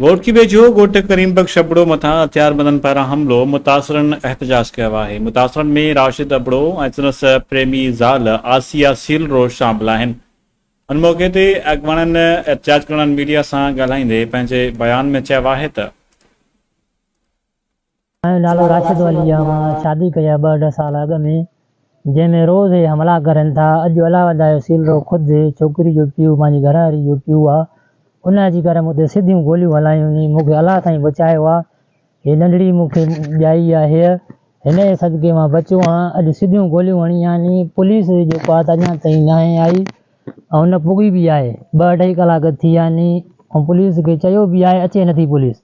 گهوٽڪي ويجهو ڳوٺ ڪريم بخش ابڙو مٿان هٿياربندن پاران حملو، متاثرن احتجاج ڪيو آهي، متاثرن ۾ راشد ابڙو ۽ سندس پريمي زال آسيه سيلرو شامل آهن. ان موقعي تي اڳواڻن احتجاج ڪندڙن ميڊيا سان ڳالهائيندي پنهنجي بيان ۾ چيو آهي ته. منهنجو نالو راشد ولي آ مان شادي ڪئي آ ٻه اڍ سال اڳ ۾ جنهن ۾ روز هي حملا ڪرن ٿا اڄ الله وڌايو سيلرو خود ڇوڪري جو پيء پنهنجي گهر واري جو پيء آ ان اچي ڪري مون تي سڌيون گوليون هلايون ني مون کي الله سائين بچايو آ هي ننڍڙي مون کي ڄائي آ هيء هن جي صدقي مان بچيو آن اڄ سڌيون گوليون هڻي آ ني پوليس جيڪو آ ته اڃا تائين ناهي آئي ۽ نه پڳي به آهي ٻه اڍائي ڪلاڪ ٿي ويا ني ۽ پوليس کي چيو به آهي اچي نٿي پوليس.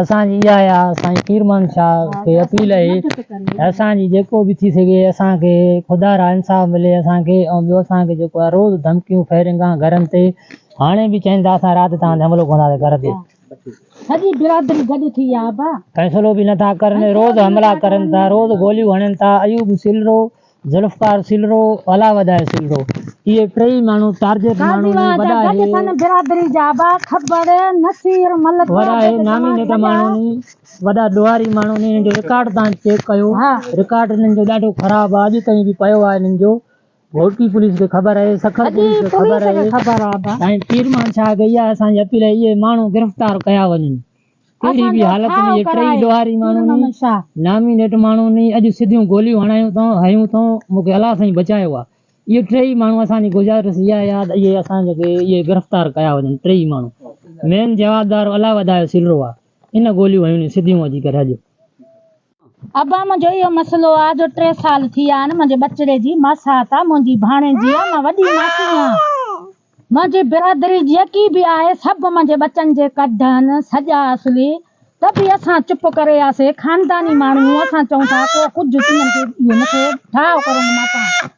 اسان جي اها آهي سائين پير محمد شاهه کي اپيل آهي ته اسان جي جيڪو به ٿي سگهي اسان کي خدا را انصاف ملي اسان کي ۽ ٻيو اسان کي جيڪو آهي روز ڌمڪيون فائرنگان گهرن تي هاڻي به چين ٿا اسان رات توهان تي حملو ڪنداسين گهر تي سڄي برادري گڏ ٿي آ ابا. فيصلو به نٿا ڪرن روز حملا ڪرن ٿا روز گوليون هڻن ٿا ايوب سيلرو ذوالفقار سيلرو، الله وڌائي سيلرو اهي ٽيئي ماڻهو ٽارگيٽ ماڻهو قاضي ني واهه جا وڏا گڏ هي ٿن برادري جا ابا کبڙ نصير ملڪ وڏا هي عابد نامي جمال نيٽ سڄا. ماڻهو ني وڏا ڏوهاري ماڻهو ني انهن جو رڪارڊ تان چيڪ ڪيو ها. رڪارڊ انهن جو ڏاڍو خراب آ اڄ تائين به پيو آ انهن جو گهوٽڪي پوليس کي خبر آهي سکر سڄي پوليس کي پوليس خبر کي آهي خبر آ ابا. سائين پير محمد شاهه کي اها اسان جي اپيل آهي اهي ماڻهو گرفتار ڪيا وڃن. ڪهڙي اسان به جو حالت ۾ ٺاهه اهي ٽئي ڪرائي ڏوهاري پير ماڻهو ني محمد شاهه. نامي نيٽ ماڻهو ني اڄ سڌيون گوليون هڻايون اٿئون هنيون اٿئون مون کي الله سائين بچايو آ اهي ٽئي ماڻهو اسان جي گذارش اها آ ته اهي اسان کي اهي گرفتار ڪيا وڃن ٽئي ماڻهو مين جوابدار الله وڌايو سيلرو آ ان گوليون هنيون ني سڌيون اچي ڪري اڄ. ابا منهنجو اهو مسئلو آ جو ٽي سال ٿي ويا آهن منهنجي ٻچڙي جي ماسات آ منهنجي ڀاڻيجي آ مان وڏي ماسي آهيان منهنجي برادري جيڪي به آهي سڀ منهنجي ٻچن جي ڪڍ آهن سڄا اصلي ته به اسان چپ ڪري وياسي خانداني ماڻهو اسان چئون ٿا ڪو ڪجهه تنهن کي اهو نه ٿئي ٺاهه ڪرن ماسان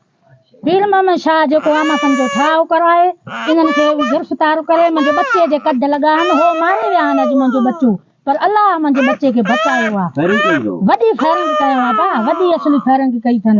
پير محمد شاهه جيڪو آ مان سمجهو ٺاهه ڪرائي انهن کي گرفتار ڪري منهنجي ٻچي جي ڪڍ لڳا آهن هو ماري ويا آهن اڄ منهنجو ٻچو پر الله منهنجي ٻچي کي بچايو آ وڏي فائرنگ ڪيو آ با وڏي اصلي فائرنگ ڪئي اٿن.